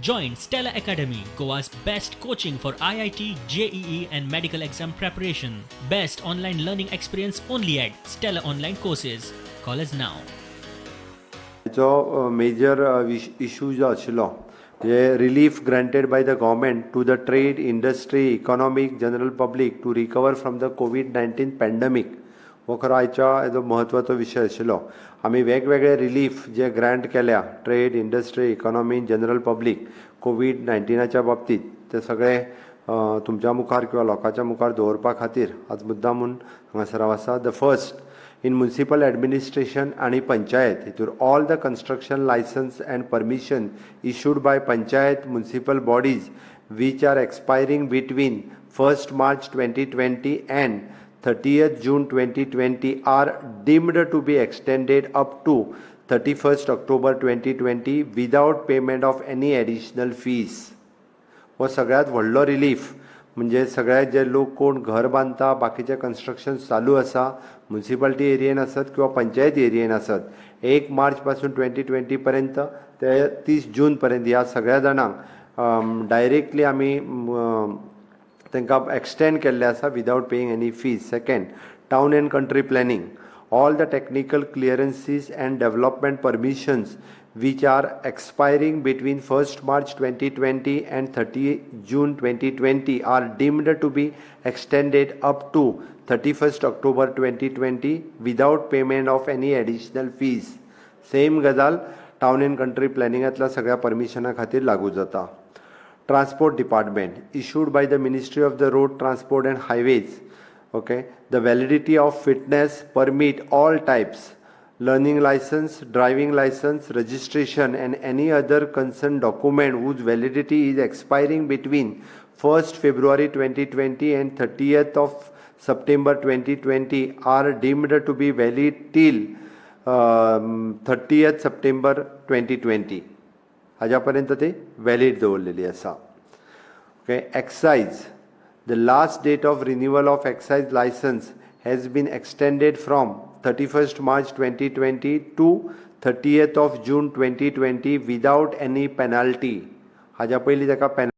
Join Stella Academy, Goa's best coaching for IIT, JEE, and medical exam preparation. Best online learning experience only at Stella Online Courses. Call us now. जो major issue जो आशिल्लो म्हणजे relief granted by the government to the trade, industry, economic, general public to recover from the COVID-19 pandemic हो खरो आयच्या हेजो म्हत्वाचो विशय आशिल्लो. आमी वेगवेगळे रिलीफ जे ग्रांट केल्या trade, industry, economy, general public Covid नायन्टिनाच्या बाबतीत, ते सगळे तुमच्या मुखार किंवा लोकांच्या मुखार दवरपा खातीर आज मुद्दामून हांगासर हांव आसा. The first in municipal administration आणि panchayat हितूर all the construction license and permission issued by panchayat, municipal bodies which are expiring between 1st March 2020 and 30th June 2020 are deemed to be extended up to 31st October 2020 without payment of any additional fees. हो सगळ्यात व्हडलो relief. म्हणजे सगळे जे लोक कोण घर बांदता, बाकीचे कन्स्ट्रक्शन चालू आसा, मुन्सिपालिटी एरियेन आसत किंवा पंचायत एरियेन आसत, एक मार्च पासून ट्वेंटी ट्वेंटी पर्यंत ते तीस जून पर्यंत ह्या सगळ्या जाणांक डायरेक्टली आमी तांकां एक्सटेंड केल्लें आसा without paying any fees. Second, town and country planning: all the technical clearances and development permissions which are expiring between 1st March 2020 and 30 June 2020 are deemed to be extended up to 31st October 2020 without payment of any additional fees. Same गजाल town and country प्लॅनिंगांतल्या सगळ्या परमिशना खातीर लागू जाता. Transport Department: issued by the Ministry of the Road Transport and Highways, okay, the validity of fitness permit, all types, learning license, driving license, registration and any other concerned document whose validity is expiring between 1st February 2020 and 30th of September 2020 are deemed to be valid till 30th September 2020. हाज्या पर्यंत ते valid दवरलेली आसा. Okay, excise: the last date of renewal of excise license has been extended from 31st March 2020 to 30th of June 2020 without any penalty. हाज्या पयलीं ताका pen